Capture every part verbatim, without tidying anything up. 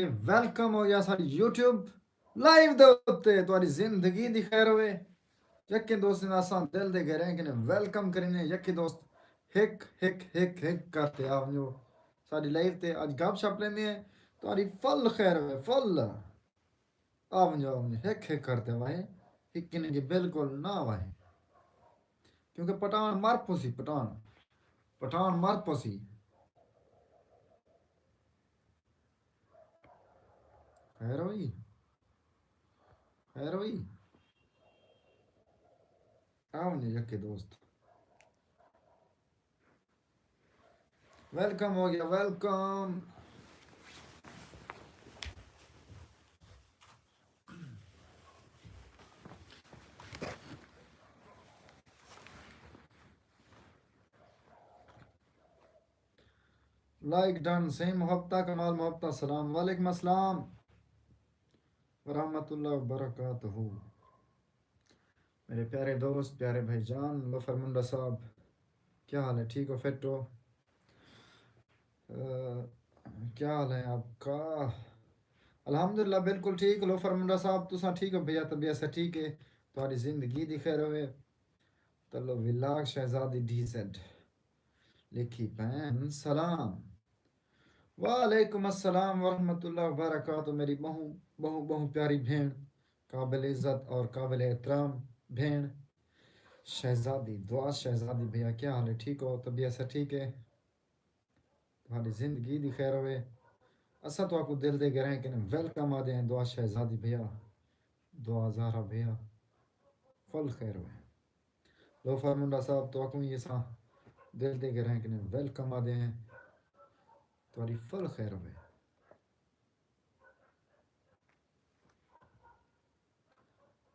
Welcome ہو گیا ساݙی یوٹیوب لائیو دے اُتے۔ تہاݙی زندگی دی خیر ہوئے۔ یکے دوست نے اساں دل دے گہرائیں کنے ویلکم کرینے۔ یکے دوست ہک ہک ہک ہک کر تے آ ونڄو ساݙی لائیو تے۔ اڄ گپ شپ لیندے ہیں۔ تہاݙی فل خیر ہوئے، فل۔ آ ونڄو، آ ونڄو، ہک ہک کر تے واہیں، ہک کنے جی بالکل نہ واہیں۔ کیونکہ پٹھان مر پوسی، پٹھان، پٹھان مر پوسی۔ خیر ہوئی؟ خیر ہوئی؟ آ ونڄو یکے دوست۔ ویلکم ہو گیا، ویلکم۔ لائک ڈن، سئیں محبتہ، کمال محبتہ، سلام وعلیکم السلام ورحمۃ اللہ وبرکاتہ۔ میرے پیارے دوست، پیارے بھائی جان، لوفر منڈا صاحب، کیا حال ہے؟ ٹھیک ہو؟ فٹ ہو؟ آ، کیا حال ہے آپ کا؟ الحمدللہ، بالکل ٹھیک۔ لوفر منڈا صاحب، تساں ٹھیک ہو؟ بھیا، طبیعت سے ٹھیک ہے؟ تہاݙی زندگی دی خیر ہوئے۔ تلو ولاگ شہزادی ڈی زیڈ لکھی پئن۔ سلام۔ وعلیکم السلام ورحمۃ اللہ وبرکاتہ۔ میری ٻہوں، ٻہوں، ٻہوں پیاری بھیݨ، قابل عزت اور قابل احترام بھیݨ شہزادی، دعا شہزادی۔ بھیا کیا حال ہے؟ ٹھیک ہو؟ طبیعت سب ٹھیک ہے؟ تہاݙی زندگی دی خیر ہوئے۔ اساں تہاکوں دل دے گہرائیں کنے ویلکم آہدے ہیں۔ دعا شہزادی بھیا، دعا زہرا بھیا، فل خیر ہوئے۔ لوفر منڈا صاحب، تہاکوں وی اساں دل دے گہرائیں کنے ویلکم آہدے ہیں۔ تہاݙی فل خیر ہوئے۔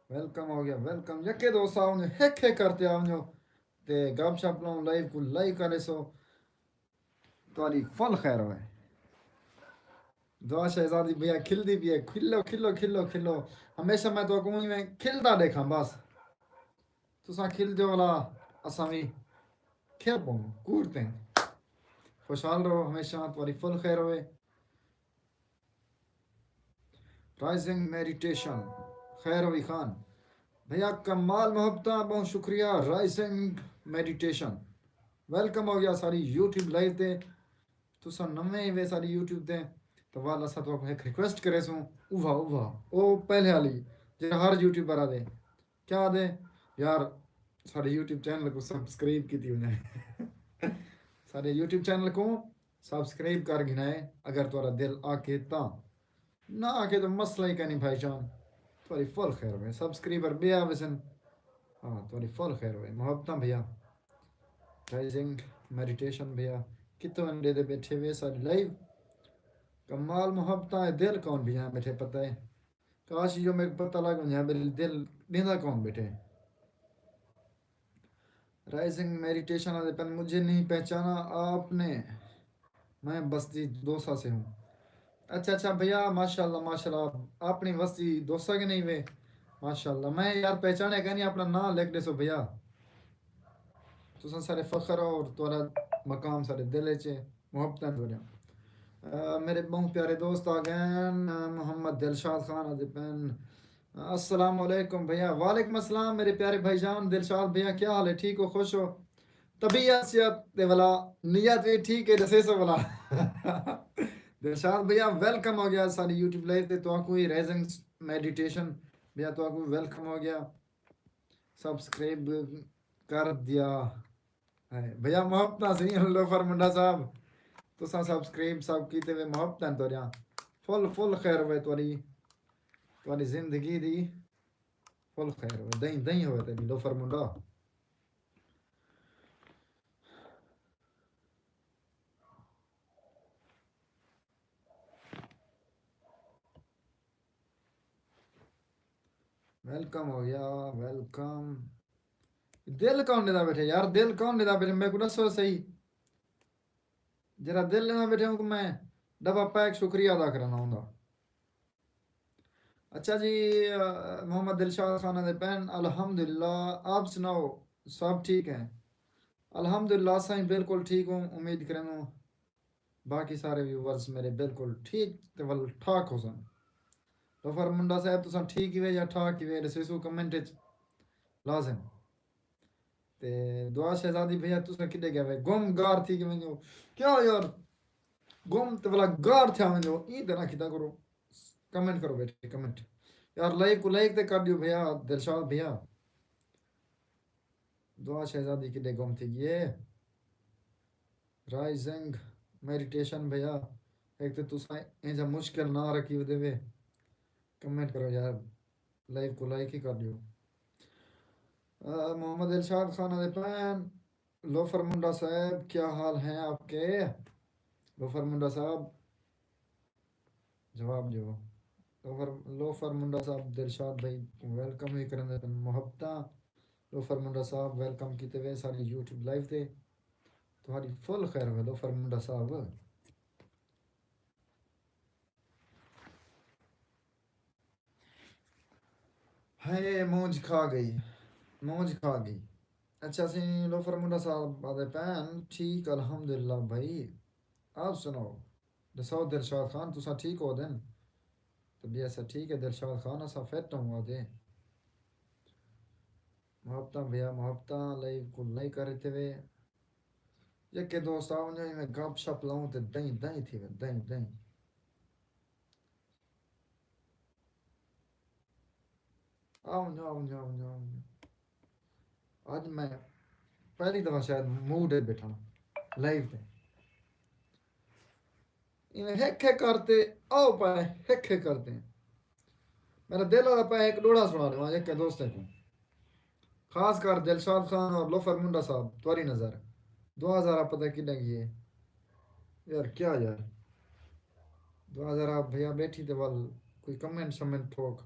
ویلکم ہو گیا، ویلکم۔ یکے دوست آ ونڄو، ہک ہک کر تے آ ونڄو تے گپ شپ لاؤں، لائیو کوں لائک کر ݙیسو۔ تہاݙی فل خیر ہوئے۔ دعا شہزادی بھیا کھلدی پئی ہے۔ کھلو، کھلو، کھلو، کھلو۔ ہمیشہ میں تہاکوں ایویں کھلدا ݙیکھاں بس۔ تساں کھلدے ہو ولا، اساں وی کھل پوں، کوڑ تے۔ خوشحال رہو ہمیشہ، تہاݙی فل خیر ہوئے۔ رائزنگ میڈیٹیشن، خیر ہوئی خان۔ بھیا کمال محبتاں، ٻہوں شکریہ۔ رائزنگ میڈیٹیشن، ویلکم ہو گیا ساݙی یوٹیوب لائیو تے۔ تساں نویں وے ساݙی یوٹیوب تے، تاں ول اساں تہاکوں ہک ریکویسٹ کریسوں، اوہا، اوہا، او پہلے والی، جیڑھا ہر یوٹیوبر آہدے۔ کیا آہدے؟ یار، ساݙے یوٹیوب چینل کوں سبسکرائب کیتی ونڄے۔ ساݙے یوٹیوب چینل کوں سبسکرائب کر گھنائے، اگر تہاݙا دل آکھے تاں۔ نہ آکھے تاں مسئلہ ہی کائنی بھائی جان۔ تہاݙی فل خیر ہوئے۔ سبسکرائبر ٻئے آ ویسن۔ ہاں، تہاݙی فل خیر ہوئے۔ محبتاں بھیا۔ رائزنگ میڈیٹیشن بھیا۔ کتھوں ݙیہدے ٻیٹھے وے ساݙی لائیو؟ کمال محبتاں، اے دل کون بھیا ٻیٹھے پتہ ہے؟ کاش جو میکوں پتہ لڳ ونڄے، میݙے دل ݙیندا کون ٻیٹھے۔ رائزنگ میڈیٹیشن آہدے پن، مجھے نہیں پہچانا آپ نے، میں بستی دوسا سے ہوں۔ اچھا، اچھا بھیا، ماشاءاللہ، ماشاءاللہ، اپݨی وستی دوسا کے نہیں وے؟ ماشاءاللہ، میں یار پہچاݨے کائنی، اپݨا ناں لکھ ݙیسو بھیا۔ تساں سارے فخر ہو اور تہاݙا مقام سارے دل وچ ہے۔ محبتاں تہاݙیاں۔ آ، میرے ٻہوں پیارے دوست آ ڳئن۔ محمد دلشاد خان آہدے پن، السلام علیکم بھیا۔ وعلیکم السلام میرے پیارے بھائی جان دلشاد بھیا، کیا حال ہے؟ ٹھیک ہو؟ خوش ہو؟ طبیعت صحت تے ولا، نیت وی ٹھیک ہے، ݙسیسو ولا۔ دلشاد بھیا ویلکم ہو گیا ساݙی یوٹیوب لائیو تے، تہاکوں وی رائزنگ میڈیٹیشن بھیا، تہاکوں ویلکم ہو گیا۔ سبسکرائب کر دیا ہے۔ بھیا محبتاں سئیں لوفر منڈا صاحب، تساں سبسکرائب سب کیتے وے، محبتاں تہاݙیاں۔ فل، فل خیر ہوئے تہاݙی، تہاݙی زندگی دی فل خیر ہوئے، دئیں دئیں ہوئے تیݙی لوفر منڈا۔ ویلکم ہو گیا، ویلکم۔ دل کون ݙیندا ٻیٹھے یار؟ دل کون ݙیندا ٻیٹھے؟ میکوں ݙسو صحیح۔ جیڑھا دل ݙیندا ٻیٹھے، اونکوں میں ڈبہ پیک شکریہ ادا کرݨا ہوندا۔ اچھا جی، آ، محمد دلشاد خان آہدے پن، الحمدللہ، آپ سناؤ، سب ٹھیک ہیں؟ الحمدللہ سائیں، بالکل ٹھیک ہوں، امید کریندوں باقی سارے ویورز میرے بالکل ٹھیک تے ول ٹھاک ہوسن۔ لوفر منڈا صاحب، تساں ٹھیک ہی وے یا ٹھاک ہی وے، ݙسیسو کمنٹ اچ لازم۔ تے دعا شہزادی بھیا، تساں کݙے ڳئے وے؟ گم گار تھی کے ونڄو۔ کیا یار؟ گم تے ولا گار تھیا ونڄو، ایں تے نہ کیتا کرو۔ کمنٹ کرو بیٹھے، کمنٹ۔ یار، لائک کوں لائک تے کر ݙیو بھیا، دلشاد بھیا۔ دعا شہزادی کݙے گم تھی ڳئی ہے؟ رائزنگ میڈیٹیشن بھیا، ہک تے تساں اینجھا مشکل ناں رکھی ودے وے۔ کمنٹ کرو یار، لائیو کوں لائک ہی کر ݙیو۔ آ، محمد ارشاد خان آہدے پئن، لوفر منڈا صاحب، کیا حال ہیں آپ کے؟ لوفر منڈا صاحب، جواب ݙیو۔ لوفر، لوفر منڈا صاحب، دلشاد بھائی کوں ویلکم ہی کریندے پن، محبتاں۔ لوفر منڈا صاحب، ویلکم کیتے وے ساݙی یوٹیوب لائیو تے۔ تہاݙی فل خیر ہووے لوفر منڈا صاحب۔ ہائے، مونجھ کھا ڳئی، مونجھ کھا ڳئی۔ اچھا، سئیں لوفر منڈا صاحب آہدے پئن، ٹھیک الحمدللہ بھائی، آپ سݨاؤ؟ ݙساؤ دلشاد خان، تساں ٹھیک ہو دن؟ طبیعت سب ٹھیک ہے دلشاد خان؟ اساں فٹ ہوں آہدے۔ محبتاں بھیا، محبتاں، لائیو کوں لائک کر ݙتے وے۔ یکے دوست آ ونڄو، ایویں گپ شپ لاؤں تے دائیں دائیں تھی وے، دائیں دائیں۔ آ ونڄو، آ ونڄو، آ ونڄو، آ ونڄو۔ اڄ میں پہلی دفعہ شاید موڈ اچ ٻیٹھا لائیو تے۔ ایویں ہک ہک کر تے آؤ پائے، ہک ہک کر تے۔ میرا دل آہدا پئے ہک ݙوہڑا سݨا ݙیواں یکے دوستیں کوں۔ خاص کر دلشاد خان اور لوفر منڈا صاحب، تہاݙی نظر۔ دعا ذرا پتہ کݙاں ڳئی ہے؟ یار کیا یار؟ دعا ذرا بھیا ٻیٹھی تے ول کوئی کمنٹ شمنٹ ٹھوک،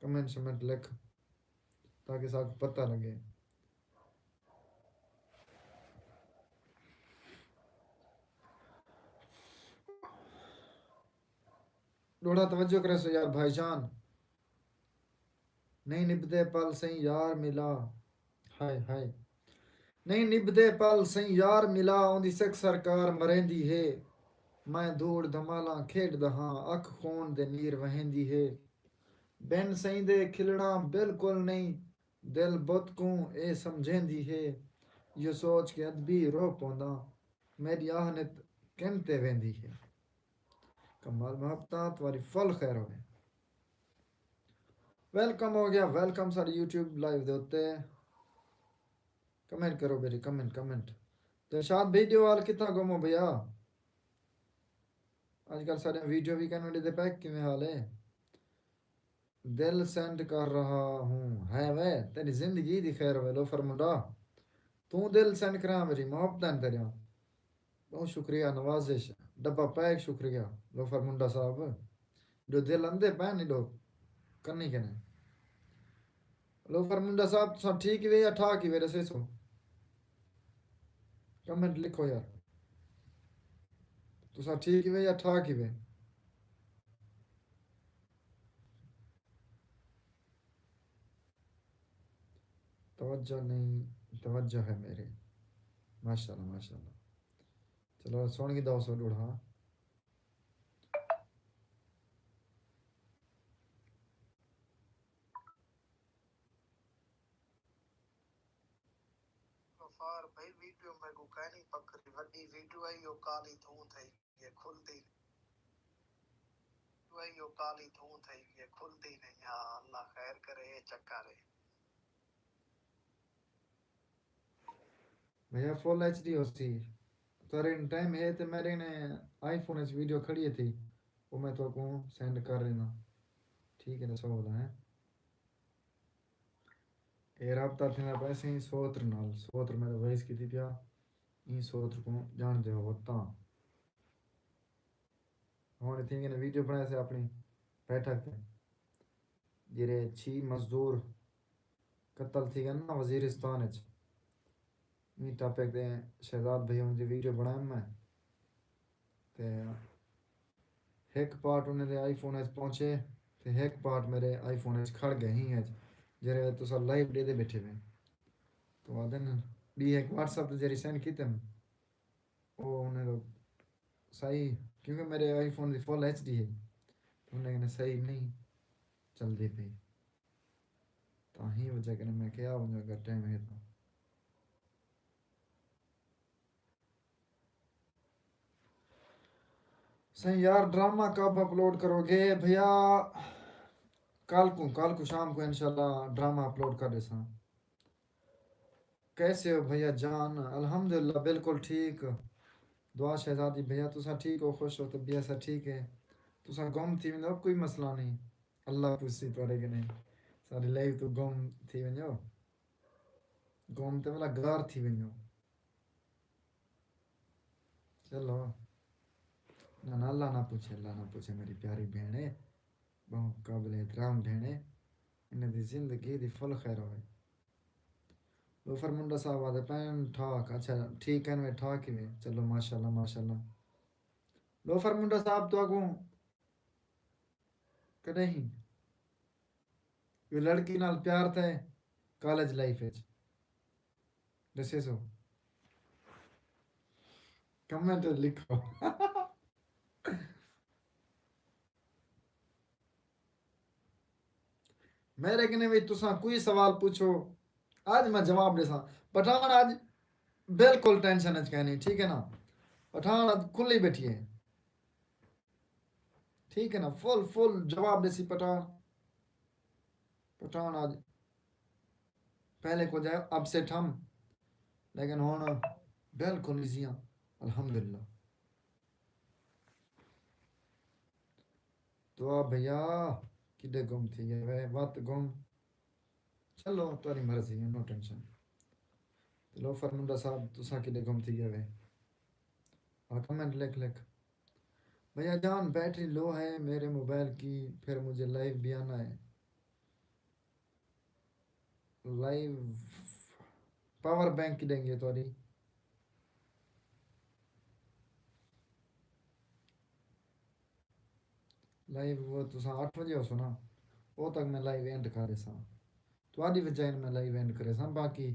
کمنٹ شمنٹ لکھ تاکہ ساکوں پتہ لڳے۔ ݙوہڑا توجہ کریسو یار بھائی جان۔ نہیں نبھدے پل سئیں یار ملا، ہائے ہائے۔ نہیں نبھدے پل سئیں یار ملا، اوندی سکھ سرکار مریندی ہے۔ میں دھوڑ دھمالاں کھیݙدا ہاں، اکھ خون دے نیر وہیندی ہے۔ بن سئیں دے کھلڑاں بالکل نہیں، دل بت کوں اے سمجھیندی ہے۔ ایہو سوچ کے ادبی روہ پونداں، میݙی آہنت کن تے ویندی ہے۔ کمال محبتاں، تہاݙی فل خیر ہووے۔ ویلکم ہو ڳیا، ویلکم ساݙی یوٹیوب لائیو دے اُتے۔ کمنٹ کرو بیٹے، کمنٹ، کمنٹ۔ دلشاد بھائی ݙیوال کتھاں گم ہو بھیا؟ اڄ کل ساݙے ویڈیو وی کائنی ݙیہدے پئے، کیویں حال ہے؟ دل سینڈ کر رہا ہوں۔ ہے وے، تیݙی زندگی دی خیر ہووے لوفر منڈا۔ توں دل سینڈ کریاں، میری محبتاں تیݙیاں۔ ٻہوں شکریہ، نوازش، ڈبہ پیک شکریہ لوفر منڈا صاحب۔ جو دل اندے پئے نی ݙو کنی کنے۔ لوفر منڈا صاحب، تساں ٹھیک ہی وے یا ٹھاک ہی وے، ݙسیسو۔ کمنٹ لکھو یار، تساں ٹھیک ہی وے یا ٹھاک ہی وے؟ توجہ نہیں، توجہ ہے میرے۔ ماشاءاللہ، ماشاءاللہ۔ چلو، سُݨ کے دو سو ݙوہڑا۔ غفار بھائی، ویڈیو میکوں کائنی پکڑی، وݙی ویڈیو آئی، او کالی دھوں تھئی۔ یہ کھلدی نہیں۔ وہی او کالی دھوں تھئی ہے، کھلدی نہیں۔ ہاں، اللہ خیر کرے، اے چکر ہے۔ بھیا، فل ایچ ڈی ہوسی۔ تیرے ٹائم ہے تے میرے نے آئی فون اچ ویڈیو کھڑی تھی، او میں تہاکوں سینڈ کر ݙینا۔ ٹھیک ہے، ݙسو بھلا ہے۔ اے رابطہ تھیندا پئے سئیں سوتر نال۔ سوتر میݙا وائس کیتی پیا، ایں سوتر کوں ڄاݨدے ہووو تاں۔ ہݨ تھیں کنے ویڈیو بݨائے سے اپݨی بیٹھک تے، جیڑھے چھی مزدور قتل تھی ڳئے نا وزیرستان اچ، ایں ٹاپک تے شہزاد بھائی ہݨ دی ویڈیو بݨائے میں۔ تے ہک پارٹ انہیں دے آئی فون اچ پہنچے تے ہک پارٹ میرے آئی فون اچ کھڑ ڳئے ہیں اچ، جیڑھے تساں لائیو ݙیہدے ٻیٹھے وے۔ تو آہدن ٻی ہک واٹس ایپ تے جیڑھی سینڈ کیتے ہن، او انہیں دا صحیح، کیونکہ میرے آئی فون دی فل ایچ ڈی ہے، تو انہیں کنے صحیح نہیں چلدی پئی۔ تاں ہی وجہ کنے میں کیا ونجو اگر ٹائم ہے تو۔ سائیں یار، ڈرامہ کب اپلوڈ کرو گے بھیا؟ کل کو، کل کو شام کو انشاءاللہ ڈرامہ اپلوڈ کر ڈیساں۔ کیسے ہو بھیا جان؟ الحمدللہ، بالکل ٹھیک۔ دعا شہزادی بھیا، تساں ٹھیک ہو، خوش ہو، طبیعت سا ٹھیک ہے؟ تساں گم تھی ویندو، کوئی مسئلہ نہیں، اللہ پوسی تہاڈے کنے۔ ساری لائیو تو گم تھی ونجو، گم تے والا گار تھی ونجو۔ چلو، نہ نہ، اللہ نہ پوچھے، اللہ نہ پوچھے، میری پیاری بھیݨ ہے، بہت قابل احترام بھیݨ ہے، انہیں دی زندگی دی فل خیر ہوئے۔ لوفر منڈا صاحب آدھے پین ٹھاک، اچھا ٹھیک ہے، میں ٹھاک ہی میں، چلو ماشاءاللہ ماشاءاللہ۔ لوفر منڈا صاحب تو اگوں کݙاہیں جو لڑکی نال پیار تھئے کالج لائف وچ؟ ݙسیسو، کمنٹ وچ لکھو۔ میرے کنے وی تساں کوئی سوال پوچھو، اج میں جواب ݙیساں۔ پٹھان اج بالکل ٹینشن وچ کائنی، ٹھیک ہے نا؟ پٹھان اج کھلی بیٹھی ہے، ٹھیک ہے نا؟ فل فل جواب ݙیسی پٹھان۔ پٹھان اج پہلے کجھ اپسیٹ ہم، لیکن ہݨ بالکل ایزی ہاں، الحمدللہ۔ دعا بھیا، کݙے گم تھی ڳئے وے؟ وت گم۔ چلو، تہاݙی مرضی ہے، نو ٹینشن۔ تے لوفر منڈا صاحب، تساں کݙے گم تھی ڳئے وے؟ آ کمنٹ لکھ لکھ۔ بھیا جان، بیٹری لو ہے میرے موبائل کی، پھر مجھے لائیو بھی آنا ہے۔ لائیو پاور بینک کݙیں ڳئے تہاݙی؟ لائیو تساں اٹھ وڄے ہوسو نا، او تک میں لائیو اینڈ کر ݙیساں۔ تہاݙی وجہ نال میں لائیو اینڈ کریساں، باقی،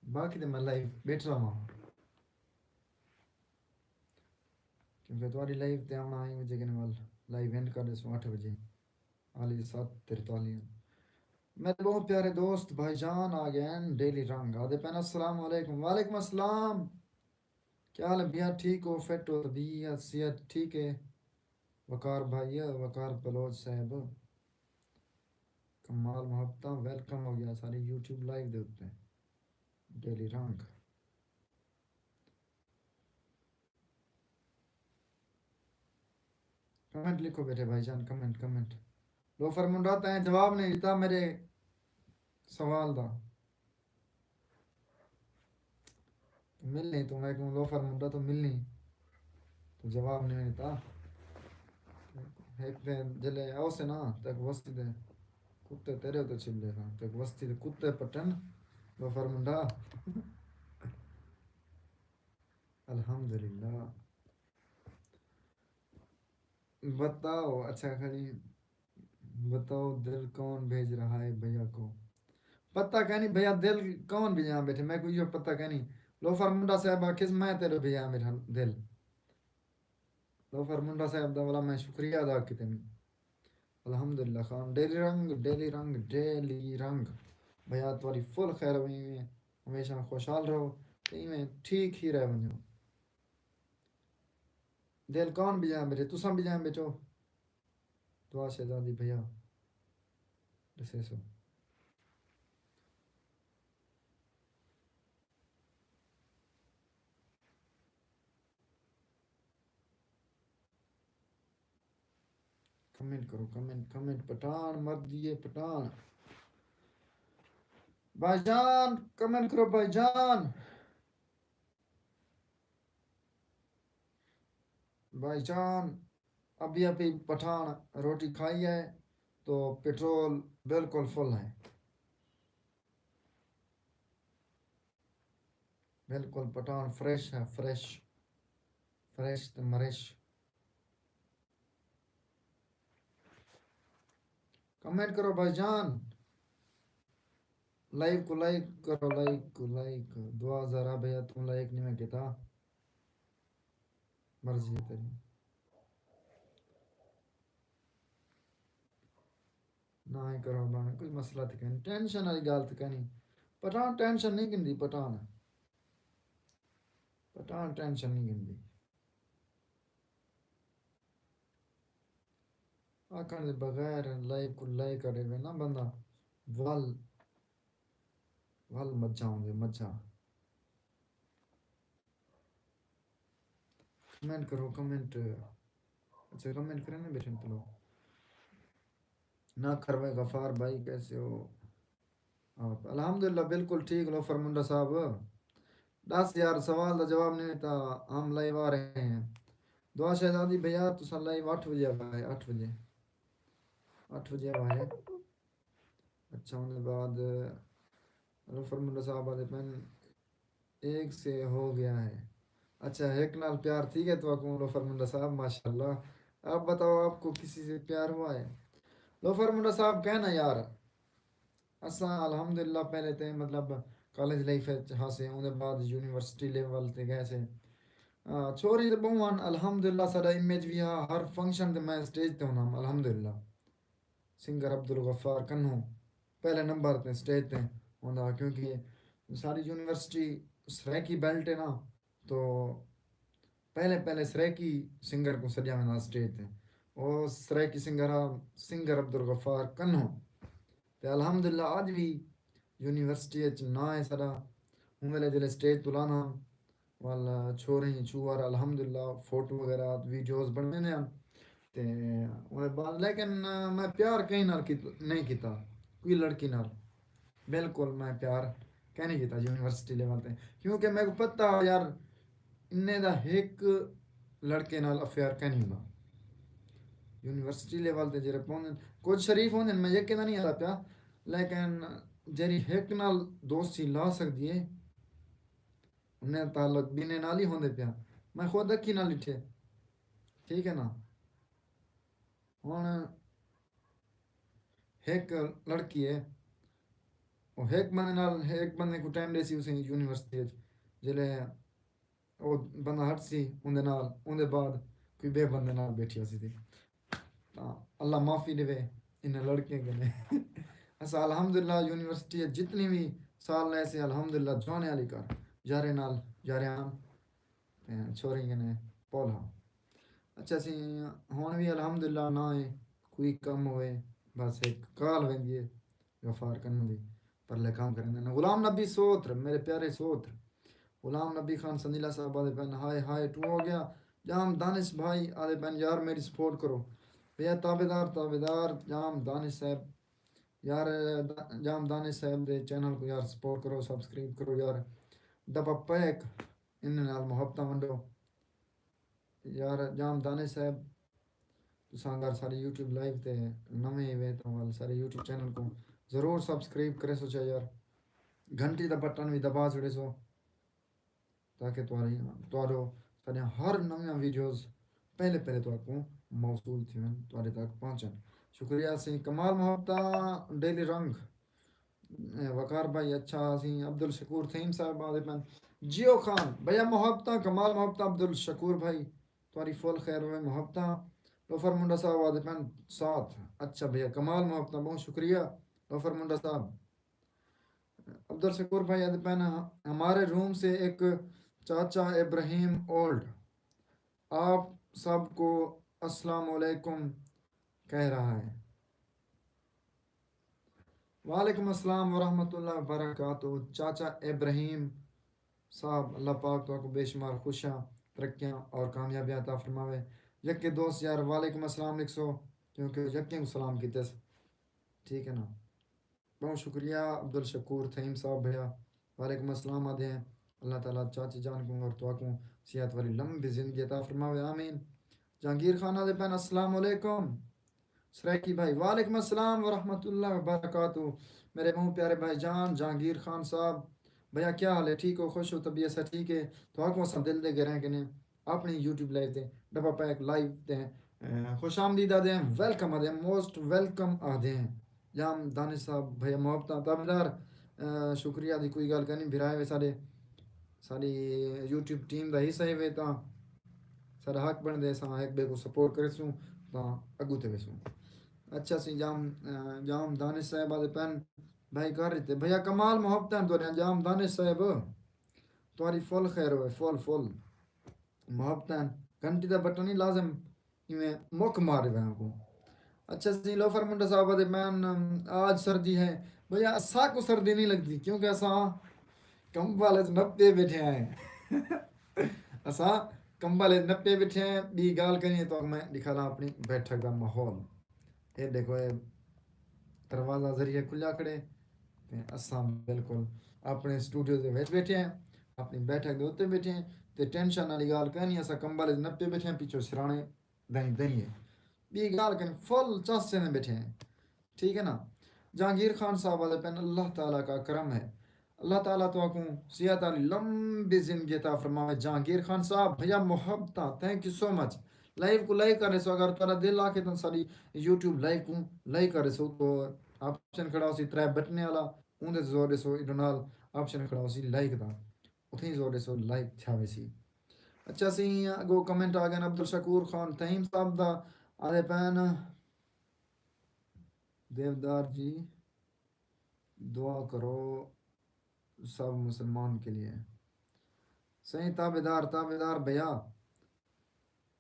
باقی تے میں لائیو ٻیٹھا رہواں۔ کیونکہ تہاݙی لائیو تے آوݨا ایں وجہ کنے ول لائیو اینڈ کر ݙیسوں اٹھ وڄے۔ علی سات ترتالیہ۔ میرے بہت پیارے دوست بھائی جان آ گئے ہیں، ڈیلی رنگ آدھے پین، السلام علیکم۔ وعلیکم السلام۔ کیا حال ہے بھیا؟ ٹھیک ہو؟ فٹ ہو؟ طبیعت، صحت ٹھیک ہے؟ وقار بھائی، وقار بلوچ صاحب۔ کمال محبتاں، ویلکم ہو گیا ساری یوٹیوب لائیو دے اُتے۔ ڈیلی رنگ۔ کمنٹ لکھو بیٹھے بھائی جان، کمنٹ، کمنٹ۔ لوفر منڈا، تیں جواب نہیں ݙتا میرے سوال دا۔ ملنی تو میکوں، لوفر منڈا تو ملنی، تو جواب نہیں ݙتا۔ ہک دن جلے آؤسے نا، تیکوں وستی دے کتے تیرے اُتے چمدے سن، تیکوں وستی دے کتے پٹن، لوفر منڈا۔ الحمدللہ۔ بتاؤ، اچھا کھڑی، بتاؤ دل کون بھیج رہا ہے بھیا کو؟ پتہ کائنی بھیا، دل کون بھیجاں بیٹھے، میکوں ایہو پتہ کائنی۔ لوفر منڈا صاحب آکھیس، میں تیݙے بھیجاں بیٹھاں دل۔ لوفر منڈا صاحب دا ولا میں شکریہ ادا کیتے۔ الحمدللہ خان، ڈیلی رنگ، ڈیلی رنگ، ڈیلی رنگ۔ بھیا تہاݙی فل خیر ہووے، ایویں ہمیشہ خوشحال رہو تے ایویں ٹھیک ہی رہ ونڄو۔ دل کون بھیجاں بیٹھے؟ تساں بھیجاں بیٹھو۔ دعا شہزادی بھیا ݙسیسو۔ کمنٹ کرو، کمنٹ، کمنٹ، پٹھان مردی ہے، پٹھان۔ بھائی جان، کمنٹ کرو بھائی جان۔ بھائی جان، ابھی ابھی پٹھان روٹی کھائی ہے تو پٹرول بالکل فل ہے۔ بالکل پٹھان فریش ہے، فریش، فریش تے مریش۔ کمنٹ کرو بھائی جان، لائیو کو لائک کرو، لائیو کو لائک۔ دعا زہرا بھیا توں لائک نہیں میں کیتا۔ مرضی ہے تیری۔ نہ ہی کرو بھاویں کوئی مسئلہ تھی کہیں، ٹینشن والی ڳالھ تھی کہیں۔ پٹھان ٹینشن نہیں گھندی، پٹھان، پٹھان ٹینشن نہیں گھندی۔ آکھݨ دے بغیر لائیو کوں لائک کرے وے نا بندہ، ول، ول مجھا ہوندے، مجھا۔ کمنٹ کرو، کمنٹ۔ اچھا، کمنٹ کرے نہیں بیٹھے پلو۔ نہ کروے غفار بھائی، کیسے ہو آپ؟ الحمدللہ، بالکل ٹھیک۔ لوفر منڈا صاحب، ݙس یار، سوال دا جواب نہیں دیتا، ہم لائیو آ رہے ہیں۔ دعا شہزادی بھیا، تساں لائیو اٹھ بجے آئے، اٹھ بجے، اٹھ بجے آئے۔ اچھا، ان کے بعد لوفر منڈا صاحب آتے پن، ایک سے ہو گیا ہے۔ اچھا، ہک نال پیار تھی ڳئے تہاکوں لوفر منڈا صاحب، ماشاءاللہ۔ آپ بتاؤ، آپ کو کسی سے پیار ہوا ہے؟ لوفر منڈا صاحب، کہنا یار، اساں الحمدللہ پہلے تے مطلب کالج لائف وچ ہاسے، اوندے بعد یونیورسٹی لیول تے ڳئے سے۔ آ، چھوری تے ٻہوں ہن، الحمدللہ ساݙا امیج وی ہا، ہر فنکشن تے میں سٹیج تے ہوندا ہم، الحمدللہ۔ سنگر عبدالغفار کنوں پہلے نمبر تے سٹیج تے ہوندا ہا، کیونکہ ساری یونیورسٹی سرائیکی بیلٹ ہے نا، تو پہلے پہلے سرائیکی سنگر کوں سݙیا ویندا سٹیج تے۔ او سرائیکی سنگر ہا، سنگر عبدالغفار کنوں۔ تے الحمدللہ اڄ وی یونیورسٹی اچ ناں ہے ساݙا۔ ہوں ویلے جیلے سٹیج توں لاہنا، ول چھوہریں چھوہر الحمدللہ فوٹو وغیرہ ویڈیوز بݨویندے ہن۔ تے اوندے بعد لیکن میں پیار کہیں نال کیت-، نہیں کیتا، کوئی لڑکی نال۔ بالکل میں پیار کہیں نہیں کیتا یونیورسٹی لیول تے، کیونکہ میکوں پتہ یار، انہیں دا ہک لڑکے نال افیئر کہیں نہیں ہوندا۔ یونیورسٹی لیول تے جیڑھے پوندن، کجھ شریف ہوندن، میں یکے دا نہیں آہدا پیا، لیکن جیڑھی ہک نال دوستی لا سڳدی ہے، انہیں تعلق ٻنہیں نال ہی ہوندے پیا۔ میں خود اکھیں نال ݙٹھے، ٹھیک ہے نا؟ ہݨ ہک لڑکی ہے، او ہک بندے نال، ہک بندے کوں ٹائم ݙیسی اسی یونیورسٹی اچ، جیلے او بندہ ہٹسی اوندے نال، اوندے بعد کوئی ٻئے بندے نال ٻیٹھی ہوسی تھی۔ تاں اللہ معافی ݙیوے انہاں لڑکیاں کنے۔ اساں الحمدللہ یونیورسٹی اچ جتنی وی سال رہے سے، الحمدللہ جوانے والی کر، یاریں نال یاریاں، تے چھوہریں کنے پول ہا۔ اچھا، اسی ہݨ وی الحمدللہ نہ ہے، کوئی کم ہوئے، بس ہک کال ویندی ہے غفار کنوں دی، پرلے کم کریندے نے۔ غلام نبی سوتر، میرے پیارے سوتر، غلام نبی خان سندیلا صاحب آہدے پن، ہائے ہائے، ٹو ہو گیا۔ جام دانش بھائی آہدے پن، یار میری سپورٹ کرو۔ بھیا تابعدار، تابعدار، جام دانش صاحب، یار، دا-، جام دانش صاحب دے چینل کوں یار سپورٹ کرو، سبسکرائب کرو یار۔ ڈبہ پیک، انہیں نال محبتاں ونڈو۔ یار جام دانش صاحب، تساں اگر ساݙے یوٹیوب لائیو تے نویں ہیوے تاں ول ساݙے یوٹیوب چینل کوں ضرور سبسکرائب کریسو چا یار، گھنٹی دا بٹن وی دبا چھوڑیسو، تاکہ تہاݙی، تہاݙو ساݙیاں ہر نویاں ویڈیوز پہلے پہلے تہاکوں موصول تھیون، تہاݙے تک پہنچن۔ شکریہ سئیں کمال محبتاں ڈیلی رنگ۔ اے وقار بھائی، اچھا، اسیں عبدالشکور تھیم صاحب آہدے پن۔ جیو خان بھیا، محبتاں، کمال محبتاں، عبدالشکور بھائی، تہاݙی فل خیر ہوئے، محبتاں۔ لوفر منڈا صاحب آہدے پن، ساتھ۔ اچھا بھیا، کمال محبتاں، بہت شکریہ لوفر منڈا صاحب۔ عبدالشکور بھائی آہدے پن، ہمارے روم سے ایک چاچا ابراہیم اولڈ آپ سب کو السلام علیکم کہہ رہا ہے۔ وعلیکم السلام ورحمۃ اللہ وبرکاتہ۔ چاچا ابراہیم صاحب، اللہ پاک تہاکوں بے شمار خوشیاں، ترقیاں اور کامیابیاں عطا فرماوے۔ یکے دوست یار وعلیکم السلام لکھسو، کیونکہ یکے کوں سلام کیتس۔ ٹھیک ہے نا؟ بہت شکریہ عبدالشکور تھیم صاحب بھیا۔ وعلیکم السلام آہدے ہیں۔ اللہ تعالیٰ چاچی جان کوں اور تہاکوں صحت والی لمبی زندگی عطا فرماوے، آمین۔ جہانگیر خان آہدے پن، السلام علیکم۔ سرائیکی بھائی، وعلیکم السلام ورحمۃ اللہ وبرکاتہ۔ میرے بہوں پیارے بھائی جان جہانگیر خان صاحب، بھیا کیا حال ہے؟ ٹھیک ہو؟ خوش ہو؟ طبیعت سا ٹھیک ہے؟ تہاکوں اساں دل دے گہرائیں کنے اپݨی یوٹیوب لائیو تے، ڈبہ پیک لائیو تے، اے، خوش آمدید آہدے ہیں، ویلکم آہدے ہیں، موسٹ ویلکم آہدے ہیں۔ جام دانش صاحب، بھیا محبتاں، تابعدار، اے، شکریہ دی کوئی ڳالھ کائنی، بھرا ہے ساݙے، ساݙی یوٹیوب ٹیم دا حصہ ہے وے تاں ساݙا حق بݨدے، اساں ہک ٻئے کوں سپورٹ کریسوں تاں اڳوں تے ویسوں۔ اچھا سی جام، جام دانش صاحب آدھے پن بھائی کر ݙتے۔ بھیا کمال محبتاں تہاݙیاں جام دانش صاحب، تہاݙی فل خیر ہوئے، فل فل محبتاں۔ گھنٹی دا بٹن نہیں لازم ایویں مک مار رہے ہیں کو۔ اچھا سی لوفر منڈا صاحب آدھے مین آج سردی ہے۔ بھیا اساں کو سردی نہیں لگتی کیونکہ اساں کمبل وچ نپے بیٹھے ہیں۔ اساں کمبل وچ نپے بیٹھے ہیں۔ ٻی ڳالھ کریے تو میں ݙکھالاں اپݨی بیٹھک دا ماحول۔ اے ݙیکھو اے دروازہ ذریعے کھلیا کھڑے تے اساں بالکل اپݨے سٹوڈیو دے وچ بیٹھے ہیں، اپݨی بیٹھک دے اتے بیٹھے ہیں۔ تے ٹینشن والی ڳالھ کائنی، اساں کمبل وچ نپے بیٹھے ہیں، پچھوں سراݨے دائیں دائیں ہے۔ ٻی ڳالھ کن فل چس چیندے بیٹھے ہیں، ٹھیک ہے نا؟ جہانگیر خان صاحب آدھے پن اللہ تعالیٰ کا کرم ہے، اللہ تعالیٰ تہاکوں صحت آلی لمبی زندگی عطا فرماوے۔ جہانگیر خان صاحب بھیا محبتاں، think you so much. Live کوں لائک کر ݙیسو، اگر تہاݙا دل آکھے تاں ساݙی یوٹیوب لائیو کوں لائیک کر ݙیسو۔ تو آپشن کھڑا ہوسی ترے بٹنے والا، اوندے تے زور ݙیسو، ایݙو نال آپشن کھڑا ہوسی لائک دا، اتھیں زور ݙیسو لائک تھیا ویسی۔ اچھا سی اڳوں کمنٹ آ ڳئے عبدالشکور خان تھہیم صاحب دا، آدھے پن دیودار جی دعا کرو سب مسلمان کے لیے۔ سائیں تابعدار، تابعدار بھیا،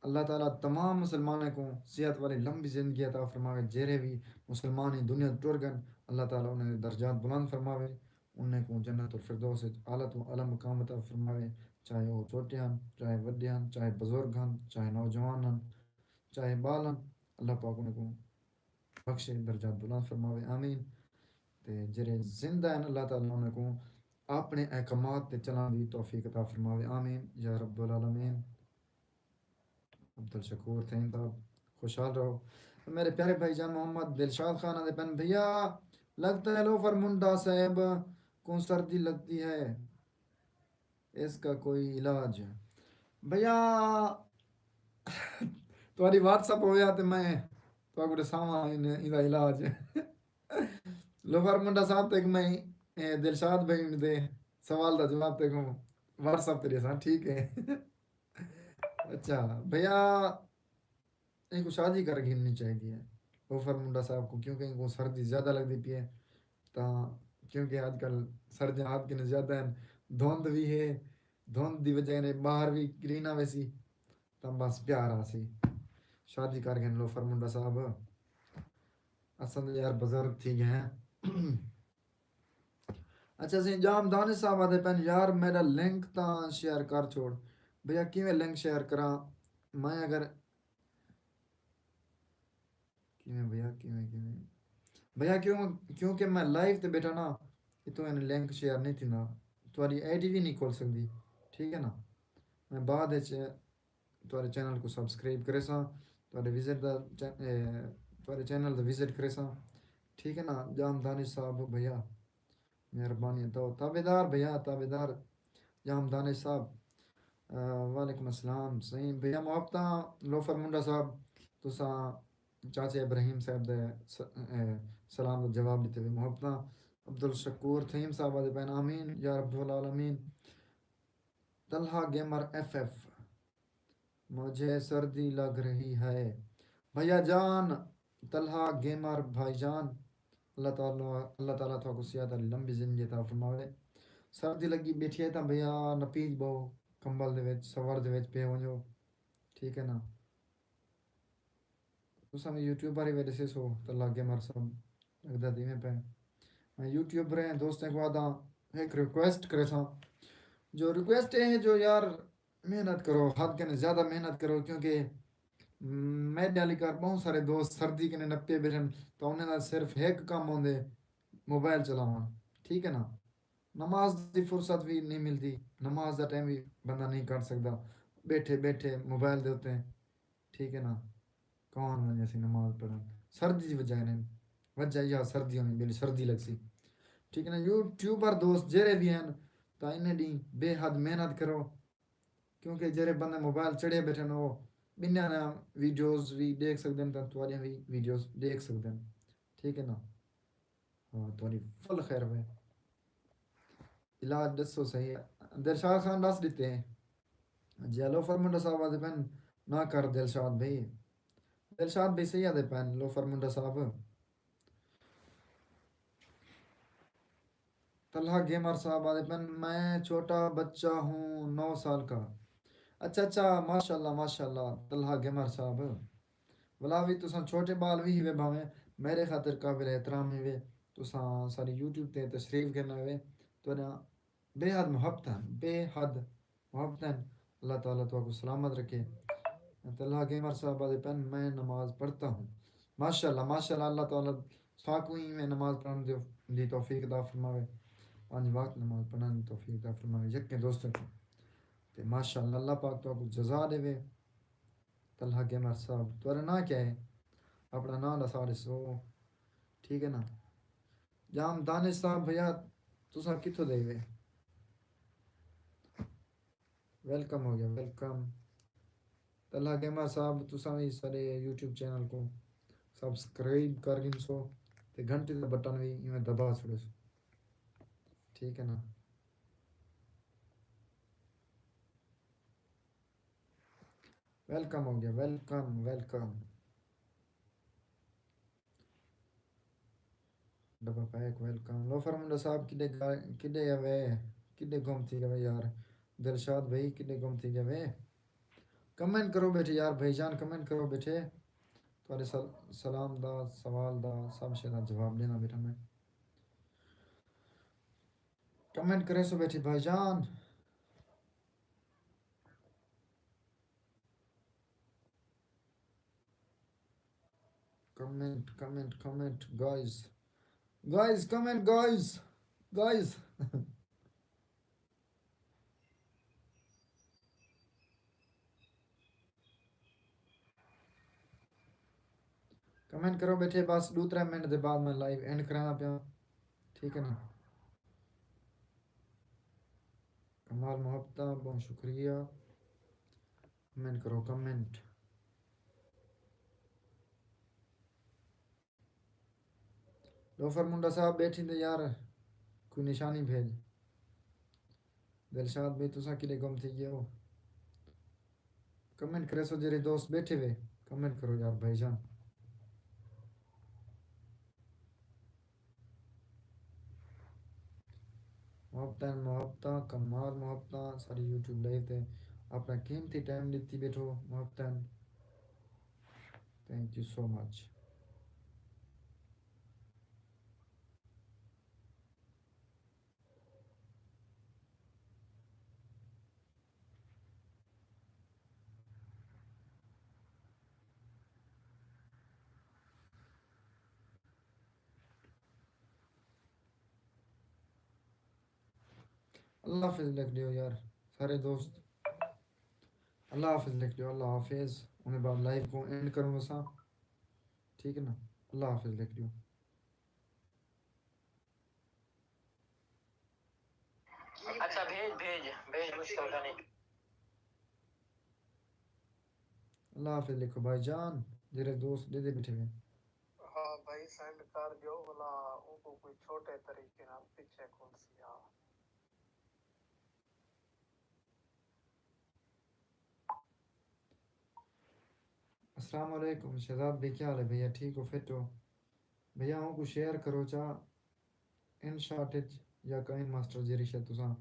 اللہ تعالیٰ تمام مسلمانیں کوں صحت والی لمبی زندگی عطا فرماوے۔ جیرھے وی مسلمان ایں دنیا توں ٹر ڳن، اللہ تعالیٰ انہیں دے درجات بلند فرماوے، انہیں کوں جنت الفردوس وچ اعلیٰ توں اعلیٰ مقام عطا فرماوے، چاہے او چھوٹے ہن، چاہے وݙے ہن، چاہے بزرگ ہن، چاہے نوجوان ہن، چاہے ٻال ہن، اللہ پاک انہیں کوں بخشے، درجات بلند فرماوے، آمین۔ تے جیرھے زندہ ہن اللہ تعالیٰ انہیں کوں اپݨے احکامات تے چلݨ دی توفیق عطا فرماوے، آمین یا رب العالمین۔ عبدالشکور تھہیم صاحب خوشحال رہو۔ میرے پیارے بھائی جان محمد دلشاد خان آدھے پن بھیا لگتا ہے لوفر منڈا صاحب کو سردی لگتی ہے، اس کا کوئی علاج؟ بھیا تہاݙی واٹس اپ ہویا تے میں تہاکوں ݙساواں ان ایندا علاج۔ لوفر منڈا صاحب تے میں اے دلشاد بھائی دے سوال دا جواب تے کو واٹس اپ تے ݙیساں، ٹھیک ہے؟ اچھا بھیا، اینکوں شادی کر گھننی چاہیدی ہے لوفر منڈا صاحب کوں، کیونکہ اینکوں سردی زیادہ لڳدی پئی ہے۔ تاں کیونکہ اڄ کل سردیاں ہتھ کنوں زیادہ ہن، دھند وی ہے، دھند دی وجہ نے ٻاہر وی گرین آویسی، تاں بس پیار آسی۔ شادی کر گھن لوفر منڈا صاحب، اساں تاں یار بزرگ تھی ڳئے ہیں۔ اچھا سئیں جام دانش صاحب آدھے پن یار میݙا لنک تاں شیئر کر چھوڑ۔ بھیا کیویں لنک شیئر کراں؟ میں اگر کیویں بھیا کیویں کیویں بھیا کیوں؟ کیونکہ میں لائیو تے ٻیٹھا نا، اتوں این لنک شیئر نہیں تھیندا، تہاݙی آئی ڈی وی نہیں کھل سڳدی، ٹھیک ہے نا؟ میں بعد وچ تہاݙے چینل کوں سبسکرائب کریساں، تہاݙے وزٹ دا چے- اے، تہاݙے چینل دا وزٹ کریساں، ٹھیک ہے نا؟ جام دانش صاحب بھیا مہربانی تو تابعدار بھیا، تابعدار جام دانش صاحب۔ آ، وعلیکم السلام سئیں بھیا محبتاں۔ لوفر منڈا صاحب تساں چاچے ابراہیم صاحب دے س- اے، سلام دا جواب ݙتے وے محبتاں۔ عبدالشکور تھہیم صاحب آدھے پن آمین یا رب العالمین۔ طلحہ گیمر ایف ایف مجھے سردی لگ رہی ہے۔ بھیا جان طلحہ گیمر بھائی جان، اللہ تعالیٰ اللہ تعالیٰ تہاکوں صحت آلی لمبی زندگی عطا فرماوے۔ سردی لڳی ٻیٹھی ہے تاں بھیا نپیج ٻہو، کمبل دے وچ سور دے وچ پئے ونڄو، ٹھیک ہے نا؟ تساں وی یوٹیوبر ہی وے ݙسیسو طلحہ گیمر صاحب، لڳدا تے ایویں پئے۔ میں یوٹیوبر ہیں دوستیں کوں آہداں ہک ریکویسٹ کریساں، جو ریکویسٹ اے ہے جو یار محنت کرو، حد کنے زیادہ محنت کرو، کیونکہ میݙے آلی کار ٻہوں سارے دوست سردی کنے نپے ٻیٹھن، تاں انہیں دا صرف ہک کم ہوندے موبائل چلاوݨ، ٹھیک ہے نا؟ نماز دی فرصت وی نہیں ملدی، نماز دا ٹائم وی بندہ نہیں کڈھ سڳدا، ٻیٹھے ٻیٹھے موبائل دے اتے، ٹھیک ہے نا؟ کون ونڄے سی نماز پڑھݨ؟ سردی دی وجہ نے، وجہ یا سردی ہوندی، ٻیلی سردی لڳسی، ٹھیک ہے نا؟ یوٹیوبر دوست جیرھے وی ہن تاں انہیں ݙینہہ بے حد محنت کرو، کیونکہ جیرھے بندے موبائل چڑھے ٻیٹھن او ٻنہاں دیاں ویڈیوز وی ݙیکھ سڳدن تاں تہاݙیاں وی ویڈیوز ݙیکھ سڳدن، ٹھیک ہے نا؟ ہاں تہاݙی فل خیر ہوئے۔ علاج ݙسو صحیح۔ دلشاد خان ݙس ݙتے ہیں۔ جی ہلو فرمنڈا صاحب آدھے پن نہ کر دلشاد بھائی۔ دلشاد بھائی صحیح آدھے پین لوفر منڈا صاحب۔ طلحہ گیمر صاحب آدھے پین، میں چھوٹا بچہ ہوں، نو سال کا۔ اچھا اچھا، ماشاءاللہ ماشاءاللہ طلحہ گیمر صاحب۔ ولا وی تساں چھوٹے بال وی ہیوے بھاویں، میرے خاطر قابل احترام ہیوے۔ تساں ساری یوٹیوب تے تشریف گھن آوے، تہاڈا بے حد محبت ہن، بے حد محبت ہن۔ اللہ تعالیٰ تہاکوں سلامت رکھے۔ طلحہ گیمر صاحب آدھے پین، میں نماز پڑھتا ہوں۔ ماشاءاللہ ماشاءاللہ، اللہ تعالیٰ ساکوں ایویں نماز پڑھن دی دی توفیق عطا فرماوے، پنج وقت نماز پڑھن دی توفیق عطا فرماوے یکیں دوستوں کو۔ تے ماشاءاللہ اللہ پاک تہاکوں جزا ڈیوے۔ طلحہ گیمر صاحب، تہاڈا ناں کیا ہے؟ اپنا ناں ڈسا ڈسو۔ ٹھیک ہے نا؟ جام دانش صاحب، بھیا تساں کتھوں دے وے؟ ویلکم ہو گیا، ویلکم۔ طلحہ گیمر صاحب، تساں وی سارے یوٹیوب چینل کو سبسکرائب کر گھنسو تے گھنٹی دا بٹن وی ایویں دبا چھوڑیسو۔ ٹھیک ہے نا؟ ویلکم ہو گیا، ویلکم ویلکم۔ ڈبا پیک ویلکم۔ لوفر منڈا صاحب، کڈے گا- کڈے گئے؟ کڈے گم تھی گئے یار؟ دلشاد بھائی کڈے گم تھی گئے؟ کمنٹ کرو بیٹھے یار، بھائی جان کمنٹ کرو بیٹھے۔ تہاڈے سل- سلام دا، سوال دا، سب شے دا جواب ڈینا بیٹھا میں۔ کمنٹ کرے سو بیٹھے بھائی جان۔ Comment, comment, comment, guys. Guys, comment, guys. Guys. Comment کرو بیٹھے، بس ڈو ترے منٹ دے بعد میں لائیو اینڈ کرانا پیا۔ ٹھیک ہے نا؟ کمال محبتہ، بہت شکریہ۔ کمنٹ کرو، کمنٹ۔ لوفر منڈا صاحب بیٹھی تے یار، کوئی نشانی بھیج۔ دلشاد بھائی، تساں کݙے گم تھی ڳئے ہو؟ کمنٹ کریسو جیڑھے دوست بیٹھے وے، کمنٹ کرو یار بھائی جان۔ محبتاں، محبتاں، کمال محبتاں، ساݙی یوٹیوب لائیو تے اپݨا قیمتی ٹائم ݙتی ٻیٹھو، محبتاں۔ Thank you so much. اللہ حافظ لکھ ݙیو یار سارے دوست، اللہ حافظ لکھ ݙیو، اللہ حافظ۔ انہیں بعد لائیو کو اینڈ کروں اساں، ٹھیک ہے نا؟ اللہ حافظ لکھ ݙیو۔ اچھا، بھیج، بھیج، بھیج، مشکل کونی۔ اللہ حافظ لکھو بھائی جان، جیڑھے دوست ݙیہدے ٻیٹھے وے۔ ہاں بھائی، سینڈ کر ݙیو، ولا اونکوں کوئی چھوٹے طریقے نال پچھے کھلسی۔ ہاں۔ السلام علیکم شہزاد بھائی، کیا حال ہے بھیا؟ ٹھیک ہو، فٹ ہو؟ بھیا اونکوں شیئر کرو چا، ان شاٹ اچ یا کائن ماسٹر جیڑھی شے تساں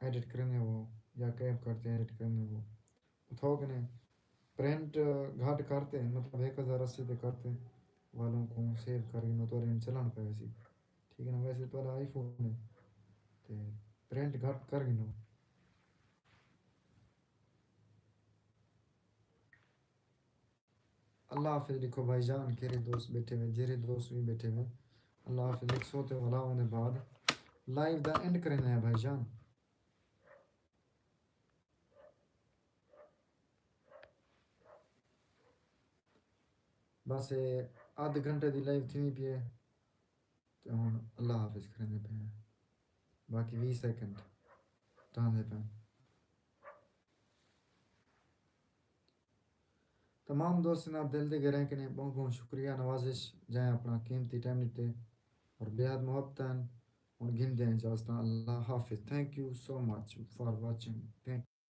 ایڈٹ کریندے ہو یا کیپ کٹ تے ایڈٹ کریندے ہو، اتھاؤ کنے پرنٹ گھٹ کر تے، مطلب ہک ہزار اسی تے کر تے، والوں کو سیو کر گھنو، تہاݙے چلݨ پئے ویسی۔ ٹھیک ہے نا؟ ویسے تہاݙا آئی فون ہے تے پرنٹ گھٹ کر گھنو۔ اللہ حافظ لکھو بھائی جان، کیڑھے دوست ٻیٹھے وے، جیڑھے دوست وی ٻیٹھے وے، اللہ حافظ لکھسو تے ولا اوندے بعد لائیو دا اینڈ کریندے ہیں بھائی جان۔ بس اے ادھ گھنٹے دی لائیو تھیندی پئی ہے۔ تے ہݨ اللہ حافظ کریندے پئے ہیں۔ باقی ویہہ سیکنڈ رہندے پئے ہیں۔ تمام دوستاں دا دل دے گہرائیں کنیں ٻہوں ٻہوں شکریہ، نوازش جئیں اپݨا قیمتی ٹائم ݙتے اور بے حد محبت ہن۔ ہݨ گھندے ہیں اجازتاں، اللہ حافظ۔ Thank you so much for watching. Thank